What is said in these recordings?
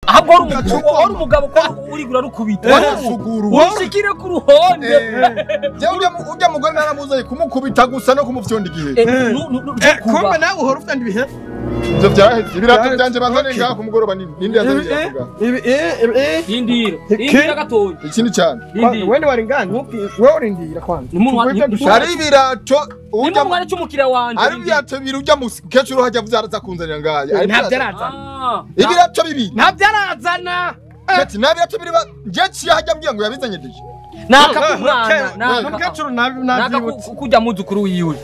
Ahubwo wari umugabo ko urigura rukubita. Ushikire ku ruhonde. Je ujya mugore naramuzaye kumukubita gusa no kumufyonda igihe. Kumbe nawe uhora ufite ibihe. Ivyo vyaheze ibirato byanje bazane ngaha ku mugoroba nindi yazanye ngaha. Indira. Indira gatoya. Ikindi cyane. Wewe wari ngani wewe urindira kwanza. Ari ibirato ujya mwana cy'umukira wanje. Ari ibirato bibiri ujya mukecuru hajya vyaraza kunzanira ngaha. Ntabyarazana. Ibirato bibiri. Ntabyarazana. Ati nabirato bibiri nje ciye hajya mbwiye ngo yabizanye deje. Naka kumwana mukecuru nabyibutse kujya muzukuru wiwe.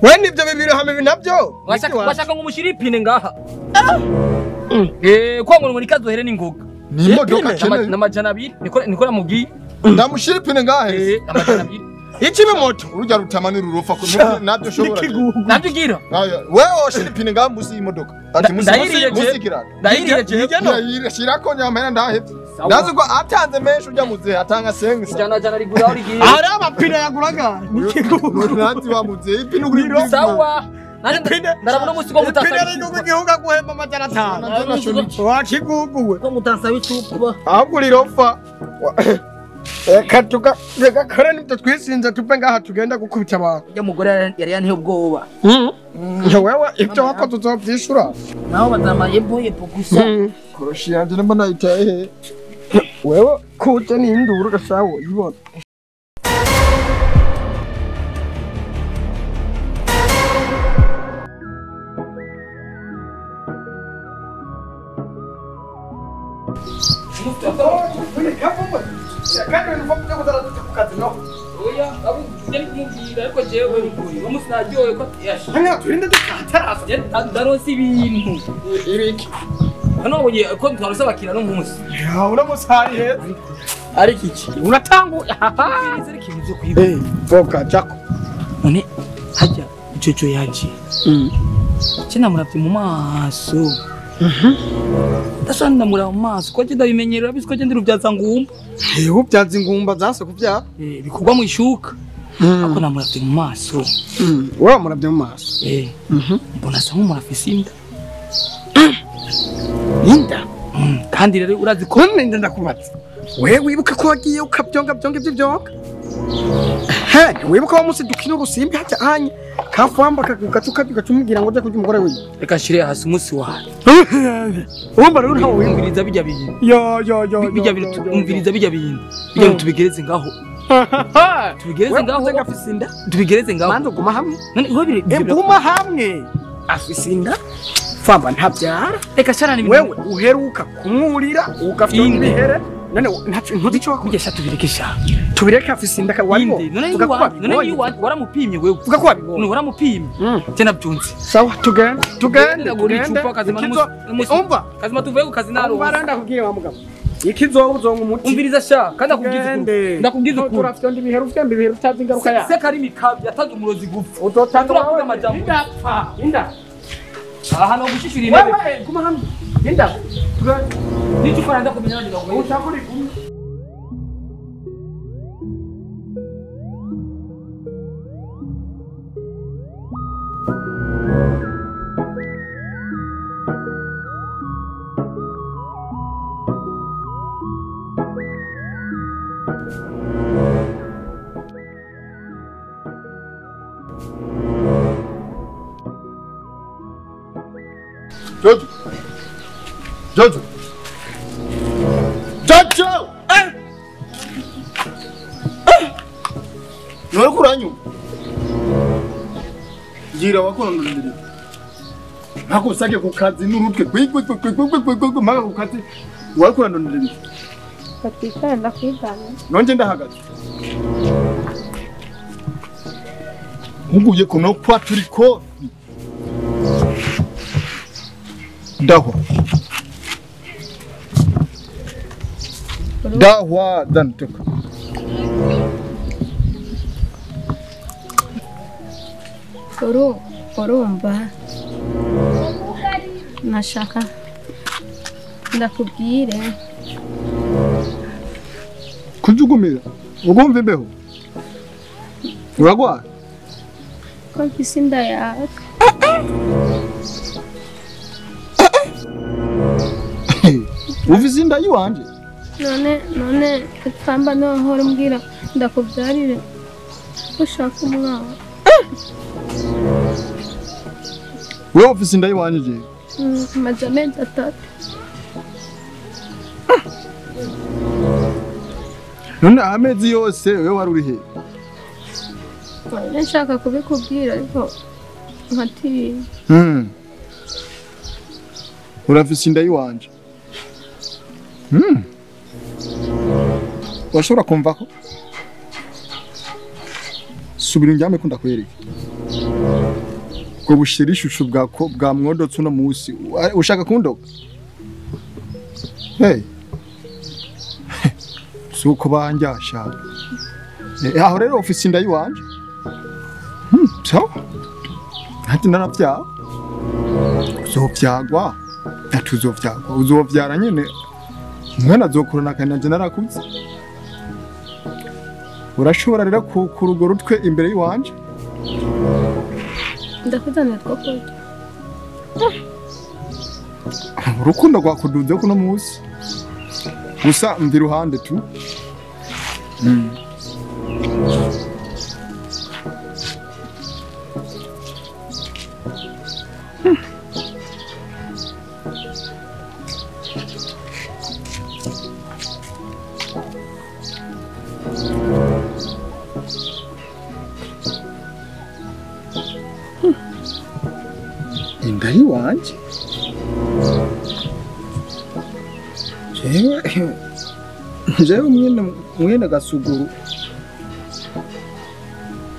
We nibyo bibiri hamwe nabyo. Washaka ngo umushire ipine ngaha. Ko ngo ngo nikazohere n'ingoga. Ni imodoka cyane n'amajana abiri niko namubwiye. Ndamushira ipine ngaha. Amajana abiri. Iki moto urujya rutamani rurofa ko nabyo shobora. Nabyo gira. Wewe oshira ipine ngaha musi imodoka. Ati musi musi kirata. Ndahiriye je. Ndahiriye shirako nyamera ndahevye. Ndazi ko atanze menshi ujya muze atanga sengisa. Jana jana rigura aho rigiye. Ari amapine yaguraga. Ntazi wa muze ipine uguri. Sawa. Ndarabona umunsi ko mutasaba. Ipine rigura igihugu guhemba amajana atanu. Wakiguguwe. Ko mutasaba icupa. Ahubwo rirofa. Reka tugakora nibyo twisinze tupe ngaha tugenda gukubita abantu. Ujya mugore yari yanteye ubwoba. Wewe ibyo wakoze uzovyishura. Naho bazamaye boye gusa. Koroshi yanje ndabona itaye he. Wewe kuje ni induru gasawo ibona. Ndaronse ibintu. Ibiki? Hano wabonye ko twarose abakiriya no munsi. Ya uno hari heza. Ariko iki? Uratanguye. Ari ikintu cyo kwiba. Voka jako. None hajya Jojo yaje. Cina muravye mu maso. Ndashaka ndamuraba mu maso ko ndabimenyerera bisiko ndi rubyaza ngumba. Ubyaza ingumba zase kubyara. Bikorwa mu ishuka. Ako namuravye mu maso. Wewe muravye mu maso. Mbona asa nk'umurafise inda. Inda? Kandi rero urazi ko ninde ndakubaza. Wewe wibuka ko wagiye ukabyonga byonga ibyo byonga? Wibuka wa musi dukina urusimbi hajya anye kafamba kaguka tukatumubwira ngo uje kurya umugore wiwe. Reka nshire hasi umunsi wawe. Urumva rero ntawe wumviriza bijya bintu. Yo yo yo bijya bintu umviriza bijya bintu. Bijya bintu tubigereze ngaho. Tubigereze ngaho. Afise inda. Tubigereze ngaho. Manzo guma hamwe. None iho biri guma hamwe. Afise inda. Famba ntabyara. Reka sharana ibintu. Wewe uheruka kumwurira ugafyonda ibihere. None ntuzi ico wakoze. Tubireke sha. Tubireke afise inda waribo. None waramupimye wewe. Vuga ko wabibonye. None waramupimye. Je nabyunze. Sawa tugende. Tugende. Umva. Kazima tuvuye ku kazi naro. Umva ndakubwira wa mugabo. Ikizoba uzonga umuti. Umviriza sha kandi akubwiza ukuri. Ndakubwiza ukuri. Turafyonda ibihere ufyonda ibihere utazi ingaruka ya. Se karimi kabi yatanze umurozi gupfa. Uzotanga amajambo. Indapfa. Inda. Aha no gushishira intebe. Wewe guma hamwe. Inda. Tugende. Nicho faranda kumenya ndago. Utakuri kumwe. Jojo. Jojo. Jojo! Nore kuranyu. Ngira wakonondorera. Nako sake ku kazi n'urutwe kwigwe kwigwe kwigwe kwigwe mpaka ku kazi wakonondorera. Patwikara ndakwigana. Nonje ndahagaze. Nkuguye kuno kwa turiko. Dahwa. Dahwa dantuka. Urumva nashaka ndakubwire kujugumira ugumva imbeho uragwara ko mfise inda yawe. Ufise inda yiwanje. None Famba no hora mbwira ndakubyarire. Ushaka umwana. Wewe ufise inda yiwanje je? Maze amezi 3. None amezi yose wewe wari uri he? Nshaka kubikubwira ariko nkatinya. Urafise inda yiwanje. Washobora kumva ko? Subira njyame ko ndakwereka. Ubwo bushira ishusho bwa mwodotse uno munsi. Ushaka kundoka? Hey. Suko banjyasha. Aho rero ufise inda yiwanje. So? Ati naravyara. Uzovyagwa. Atuzovyagwa. Uzovyara nyene. Mwana azokurana kandi nanje narakuze. Urashobora rero kurugo rutwe imbere yiwanje. Ndakuzanira two kurya. Urukundo rwakuduze kuno munsi. Gusa mvi ruhande tu. Inda yiwanje. Jewe mwene gasuguru.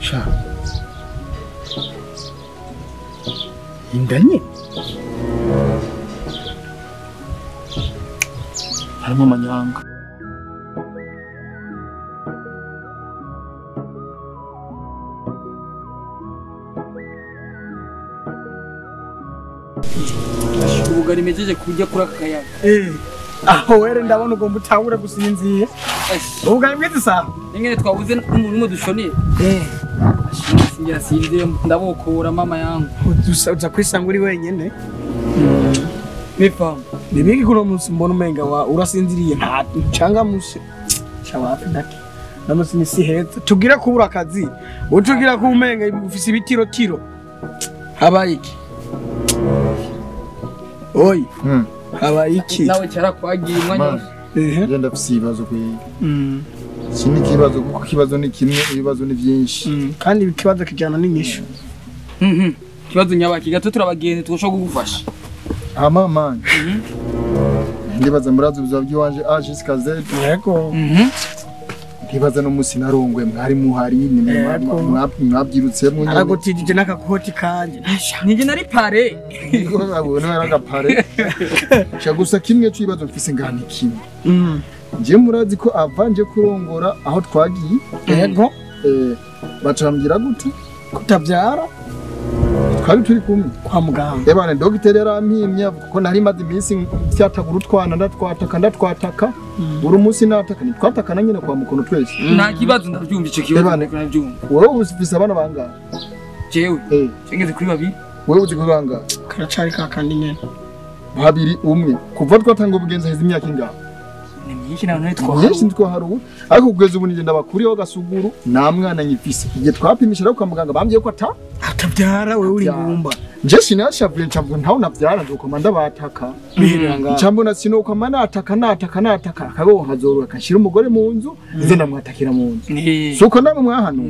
Sha. Inda nye. Harimo amanyanga. Ubugari mejeje kurya kuri aka kayaga. Aho were ndabona ugomba utangure gusinzira. Ubugari bw'izi saha. Ningene twabuze n'umuntu umwe dushoniye. Singira sinzire ndabokora mama yangu. Uza kwisanga uri wenyene. Mifamu. Nibiki kuno munsi mbona umenga wa urasinziriye nta canga munsi. Shawapi ndaki. Namusi ni si heza. Tugira kubura akazi. Utugira ku umenga ufise ibitiro tiro. Habaye iki? Oi. Habaye iki? Nawe cyarakwagiye umwanya. Ehe. Ndafise ibibazo kwiga. Sini kibazo kuko kibazo ni kimwe ibibazo ni byinshi. Kandi ikibazo kijana n'inyishu. Kibazo nyabaki gato turabagenzi twosho kugufasha. Ama man. Ndibaza murazi ubuzima bw'iwanje A jusqu'à Z. Yego. Ndibaza no musi narongwe mwari muhari ni mwabyirutsemo nyene. Aragutijije n'akakoti kanje. Nije nari pare. Niko nabona naragapare. Sha gusa kimwe c'ibibazo mfise ngani kimwe. Nje murazi ko avanje kurongora aho twagiye. Yego. Bacambira gute? Kutabyara. Twari turi kumwe kwa muganga. Ebane dogiteri yarampimye kuko nari maze iminsi cyatagura utwana ndatwataka. Buri munsi nataka nitwatakana nyine kwa mukono twese. Nta kibazo ndabyumva ico kibazo ndabyumva. Wowe ufise abana bangahe? Jewe. Ngeze kuri babiri. Wowe uzi kuri bangahe? Karacari ka kandi nyene. Babiri umwe. Kuva twatanga ubugenzi heze imyaka ingahe? Ni myinshi nawe ntitwa. Myinshi ntitwaharuwe. Ariko kugeza ubu nigenda bakuriyeho gasuguru nta mwana nyifise. Igihe twapimisha rero kwa muganga bambwiye ko atabyara wewe uri ngumba. Nje sinashavuye ncambo ntawe navyara ndokoma ndabataka. Ncambo sinokoma nataka nataka akago nkazorora kashira umugore mu nzu nze ndamwatakira mu nzu. Suko namwe mwahano.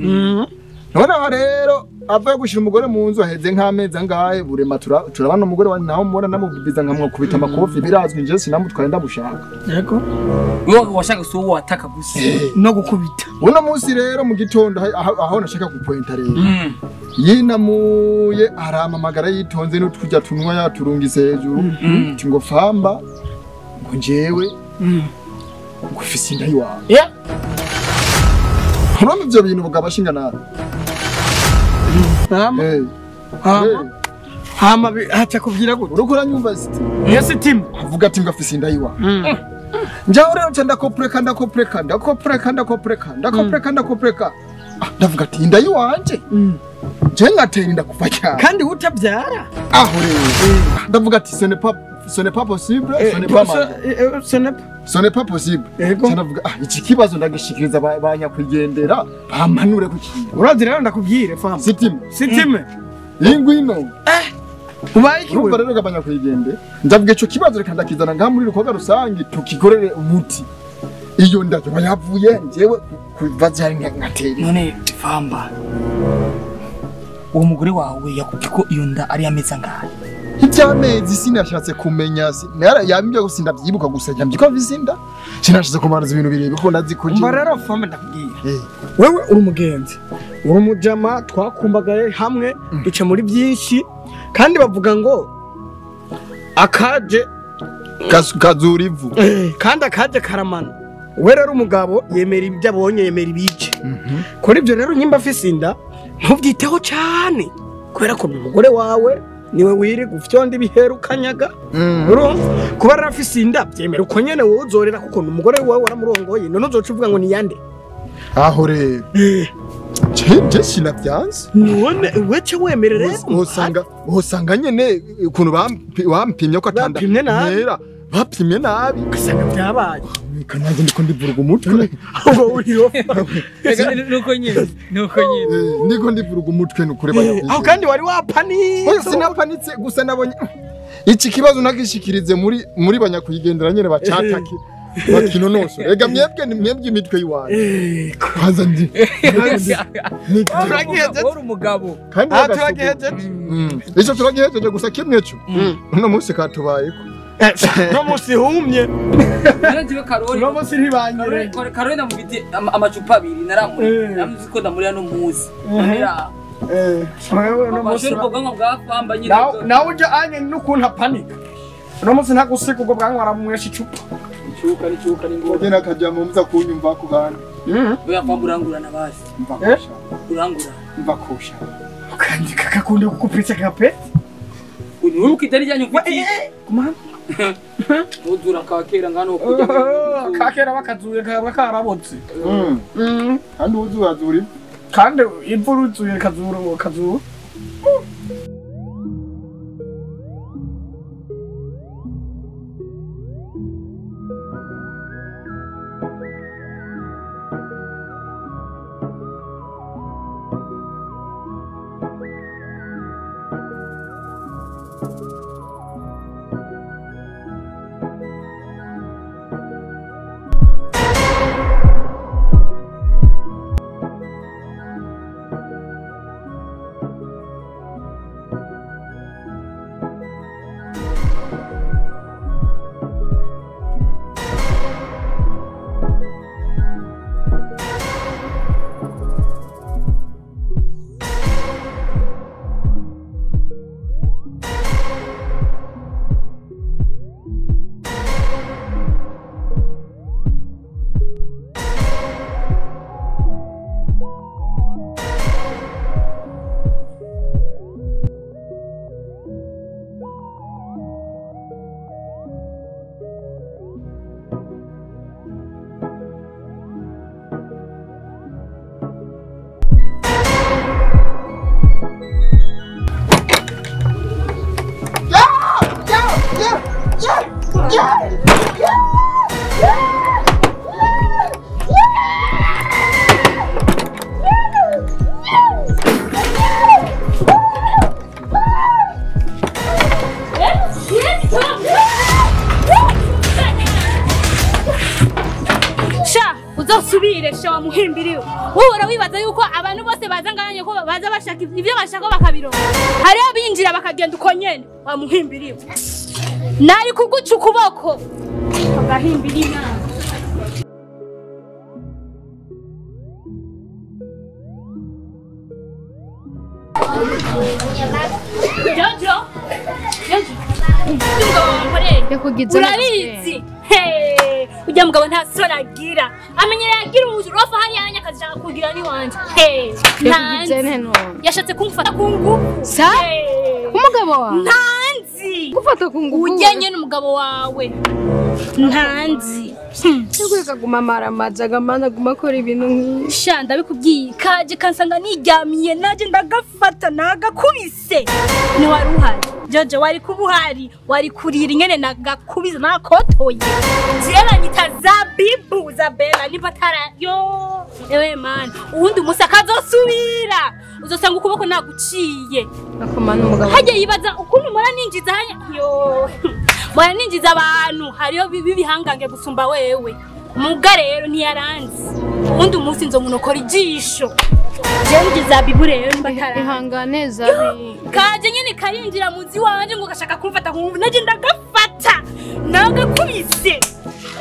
None aho rero avuye gushira umugore mu nzu aheze nk'amezi angahe burema turabana umugore wa naho mubona namubiza nkamwakubita amakofi birazwi nje sinamutwaye ndamushaka. Yego. Wewe washaka so wataka gusa no gukubita. Uno munsi rero mu gitondo aho nashaka gupointa rero. Yinamuye aramamagara yitonze n'utujya tunwa yaturungise hejuru ati ngo famba ngo njewe ngo ufise inda yiwawe. Urumva ivyo bintu bugabashinga nawe. Hama hacha kuvyira gute? Uriko uranyumva siti? Iyo sitima avuga ati ngo afise inda yiwawe. Njaho rero nca ndakopreka. Ndavuga ati inda yiwanje. Je ngatera inda kuva cyane. Kandi utabyara. Aho rero ndavuga ati ce n'est pas ce n'est pas possible, ce n'est pas mal. Ce Ce n'est pas possible. Yego. Cyanavuga ah iki kibazo ndagishikiriza banyakwigendera bampanure ku kintu. Urazi rero ndakubwire fam. Sitime. Sitime. Ingwino. Ubaye iki Urumva wewe? rero gabanyakwigendera. Ndavuga ico kibazo reka ndakizana ngaha muri rukoga rusangi tukikorere umuti. Iyo ndaje yavuye njyewe kuva cyari nkatera. None famba uwo mugore wawe yakubwiye ko iyo nda ari amezi angahe? Iby'amezi sinashatse kumenya yambye gusa ndabyibuka gusa yambye ko mvise inda sinashatse kumanza ibintu birebe ko ndazi ko Umva rero fam ndakubwire. Wewe uri umugenzi. Uri umujama twakumbagaye hamwe duca muri byinshi kandi bavuga ngo akaje kazura ivu kandi akaje karamana. We rero umugabo yemera ibyo abonye yemera ibice. Kuri ibyo rero nyimba afise inda ntubyiteho cyane kubera ko umugore wawe niwe wiri gufyonda ibiheru kanyaga. Urumva kuba rero afise inda byemera uko nyene wowe uzorera kuko umugore wawe waramurongoye none uzoca uvuga ngo ni yande. Aho rero je sinavyanze none weche wemerere usanga nyene ukuntu bampimye ko atanda Bapimye nabi. Ntera, bapimye nabi ugasanga byabaye kanyange ndiko ndivuruga umutwe ubwo uriho Nuko nyine nuko nyine ndiko ndivuruga umutwe nukure banyakwigendera. aho kandi wari wapanitse. Oya sinapanitse gusa nabonye iki kibazo nagishikirize muri banyakwigendera nyene bacatake bakinonoso. Ega mwebwe ni mwebwe imitwe yiwanyu. Kwanza ndi Turagihejeje. Uri umugabo kandi Ah turagihejeje. Ico turagihejeje gusa kimwe cyo. Uno munsi katubayeko. No munsi humye. Naragiwe Karori. No munsi ntibanyere. Karori ndamufite amacupa abiri naramuri. Namuzi ko ndamurira no munsi. Wewe no munsi. Ubwo bwanwa bwa famba nyine. Nawe ujya anye n'ukuntu apanika. No munsi ntagusiga ubwo bwanwa aramwesha icupa. Icuka ni icuka ni ngombwa. Ogena kajya mu muza kunyumva ku bana. Oya famba urangurana basi. Mva kosha. Urangurana. Mva kosha. Kandi kakakunda kukupitsa kape. Unuruka itari ryanyu mfitiye. Kumana. Muzura kakera ngano kujya. Kakera bakazuye kaba karabotse. Kandi uzura zuri. Kandi imvura uzuye kazura kazura. Sha uzosubire sha wamuhimbiriwe wowe wibaza yuko abantu bose baza nganye ko baza bashaka ivyo bashaka bakabironka hariyo binjira bakagenda uko nyene wamuhimbiriwe nari kuguca ukuboko agahimbira imana. Jojo Jojo Yakugize urabizi ujya mugabo nta soni agira amenyereye agira umurofa hariya anyakazi ashaka kugira ni wanje Yakugize none yashatse kumfata ku ngufu Sa? Umugabo wawe ntanzi gufata ku ngufu ujyanye n'umugabo wawe ntanzi Cyangwa kaguma maramaza gamana guma akora ibintu nk'ibi. Sha ndabikubwiye kaje kansanga niryamiye naje ndagafata nagakubise. Ni wari uhari. Jojo wari kubuhari wari kurira ingene nagakubiza nakotoye. Jera nyita Zabibu Zabela niba tara yo ewe man uwundi musa kazosubira uzosanga ukuboko naguciye. Akomana umugabo. Hajye yibaza ukuntu mora ninjiza hanya yo mora ninjiza abantu hariyo bibihangange gusumba wewe. Muga rero ntiyaranze uwundi munsi nzomunokora ijisho. Jewe Zabibu rero niba tara ihangane Zabi. Kaje nyene karinjira muzi wanje ngo gashaka kumfata nkumva naje ndagafata nagakubise.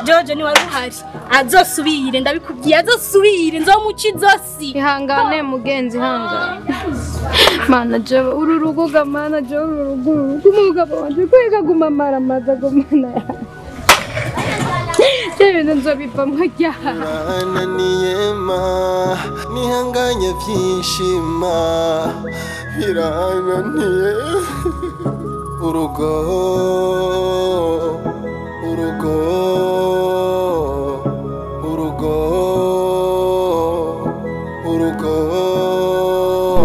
Jojo ni wari uhari azosubire ndabikubwiye azosubire nzomuca izosi. Ihangane mugenzi ihangane. Mana jewe uru rugo gamana jewe uru rugo umugabo wanje kwega guma maramaza gumana. Jewe nzobivamwo ryaha. Birananiyema nihanganye vyishima birananiye urugo urugo urugo urugo.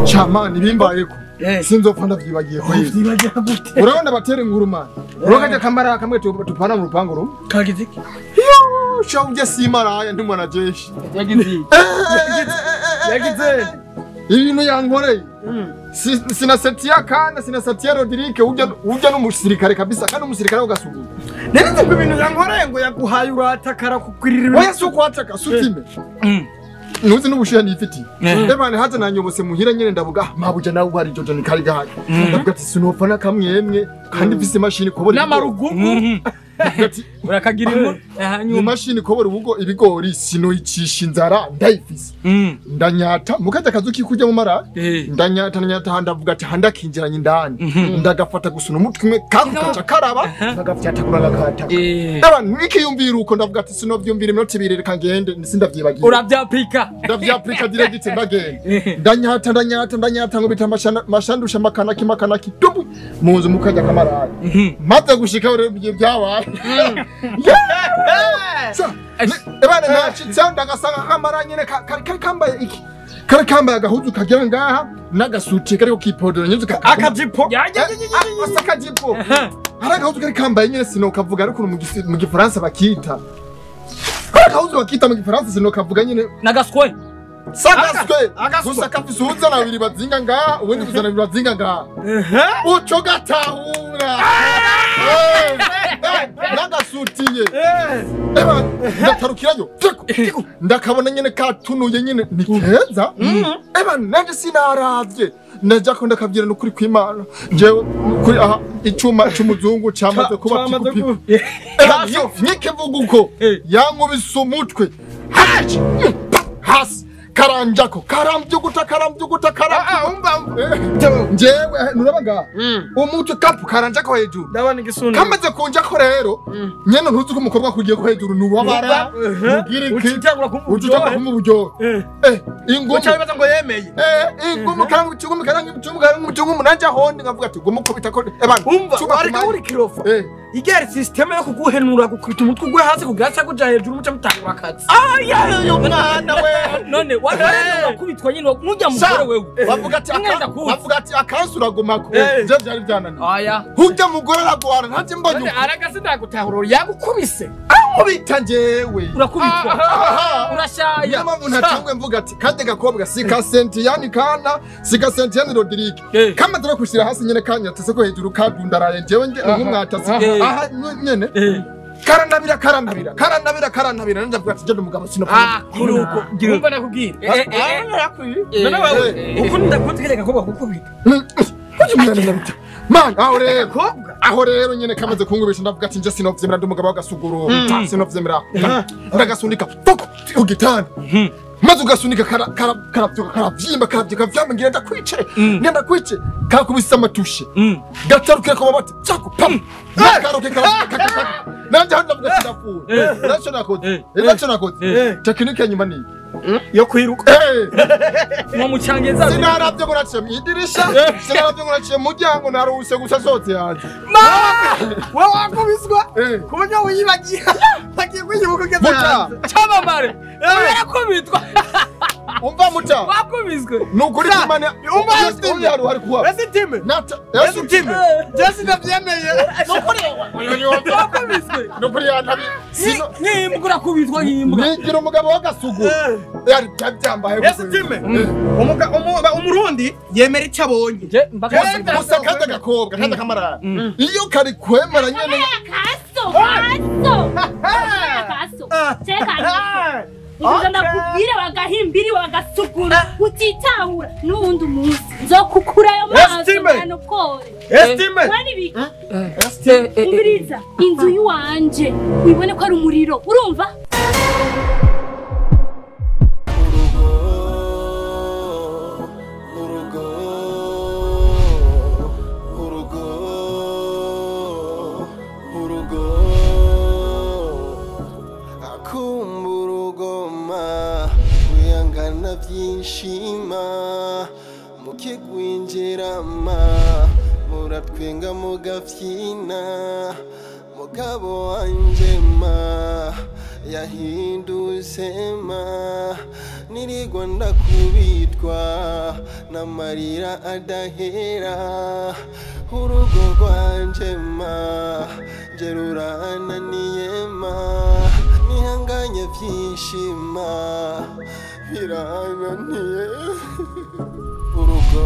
Chamani bimbayeko sinzopfa ndavyibagiye ko Uvyibagiye gute? Urabona batera inkuru man. Urakaje kamara kamwe tupana mu rupango rumwe. Kagize iki? Yo, shauje simaraya ndi mwana jeshi. Yagize. Yagize. Ibintu yankoreye. Sinasetia kana sinasetia Rodrigue ujya n'umusirikare kabisa kandi umusirikare ugasugura. Nari ko ibintu yankoreye ngo yaguhaye uratakara kukwirira ibintu. Oya suko ataka sutime. Nuzi n'ubushuhe nifiti. Ebane haza nanyobose muhira nyene ndavuga mabuja nawe uhari Jojo ni kari gahaye. Ndavuga ati sinopfa nakamwemwe kandi mfise imashini kobora n'amarugugu. Urakagira inkuru hanyuma imashini kobora ubugo ibigori sinoyicisha inzara ndayifise. Ndanyata mukajya kazuki kujya mu mara ndanyata ndanyata ndavuga ati handakinjiranye indani ndagafata gusuna umutwe umwe kakukaca karaba ndagafyatakura ngakata. Ebane nikiyumvira uko ndavuga ati sinovyumvira iminota ibiri reka ngende sindavyibagiye. Uravyapika. Ndavyapika direct ndagenda. Ndanyata ndanyata ndanyata ngo bita mashandusha makanaki makanaki tubu mu nzu mukajya kamarara. Maze gushika rero byabaye. Ebana nashitse ndagasanga kamara nyene kari kambaye iki kari kambaye agahuzu kagira ngaha n'agasuti kariko kipodora nyuzu akajipo asa akajipo hari agahuzu kari kambaye nyene sinokavuga ariko mu gifaransa bakita hari agahuzu bakita mu gifaransa sinokavuga nyene n'agaswe sagaswe gusa kafise na babiri bazinga ngaha ubundi kuzana babiri bazinga ngaha uco gatahura nagasutiye eba ndatarukirayo ndakabona nyene katunuye nyene ni keza eba nanje sinaravye ndaja ko ndakabyira n'ukuri kw'Imana jewe kuri aha icuma c'umuzungu camaze kuba pikupiku eba nkikivuga uko yankubise umutwe hasi karanjako karambyuguta karambyuguta karambyuguta njewe nurabaga umutwe kapu karanjako hejuru ndabona igisunda kamaze kunjako rero nyene ntuzi ko umukobwa kugiye ko hejuru nubabara ugira iki ucitangura kumva uburyohe ingumu ucabibaza ngo yemeye ingumu karangu karangu karangu karangu nanje honde nkavuga ati gumu kubita ko ebana umva ariko uri kirofa igere system yo kuguhenura gukubita umutwe ugwe hasi kugaca kuja hejuru muca mutangura akazi ayo mwana we none wakubitwa nyine nujya mugore wewe bavuga ati bavuga ati akansura gumako je byari byananiye aya hujya mugore aragwara ntaje mbonye aragase ndagutahura yagukubise amubita njewe urakubitwa urashaya niyo mpamvu ntacangwe mvuga ati kade gakobwa sika Sentiyani kana sika Sentiyani Rodrigue kamaze no kushira hasi nyene kanyatse ko hejuru kadundaraye njewe nge nk'umwatasi aha nyene karanabira karanabira karanabira karanabira ndavuga ati je umugabo sinopfa kuruko umva nakubwira none wewe ukunda kutegeka gakobwa kukubita man aho rero aho rero nyene kamaze kungubisha ndavuga ati nje sinovyemera ndi umugabo w'agasuguru sinovyemera ndagasunika poko ugitanda maze ugasunika karavyuka karavyimba karavyuka vyamba ngira ndakwice ngenda kwice kakubise amatushe gatarukira ko babati cyako pam nakaruke karakaka nanje hano ndavuga ati ndapfuye naco nakoze naco nakoze tekinike nyuma ni yo kwiruka mwo mucangeza sinaravye ngo naciye mwidirisha sinaravye ngo naciye muryango naruse gusa sotse yanjye wewe wakubiswa ku buryo wiyibagira Agiye kwiyibuka ugeze hanze. Cyamamare. Barakubitwa. Umva muta. Wakubiswe. Nukuri kumana. Umva Uri haru hari kuwa. Ese time. Nata. Ese time. Jesse ndavyemeye. Nukuri. Wakubiswe. Nukuri yantabi. Sino Nk'imbwa urakubitwa nk'imbwa. nigira umugabo w'agasugu. Yari byambaye. Ese time. Umuga umurundi yemera icyo abonye. Je mbaka Gusa kandi agakobwa kandi akamarara. Iyo kari kwemera nyene Kaso, kaso. Kaso. Cheka. Uza ndakubwira bagahimbiri bagasugura utitahura n'uwundi munsi nzokukura ayo maso Estime. ntanokore. Estime. Wani biki? Umviriza inzu y'uwanje wibone ko ari umuriro urumva? Urugo, urugo, urugo, akumba urugoma wihangana byishima mukigwinjirama muratwenga mugafyina mugabo wanje ma yahindutse ma nirigwa ndakubitwa n'amarira adahera urugo rwanje ma nje rurananiye ma nihanganye byishima birananiye urugo.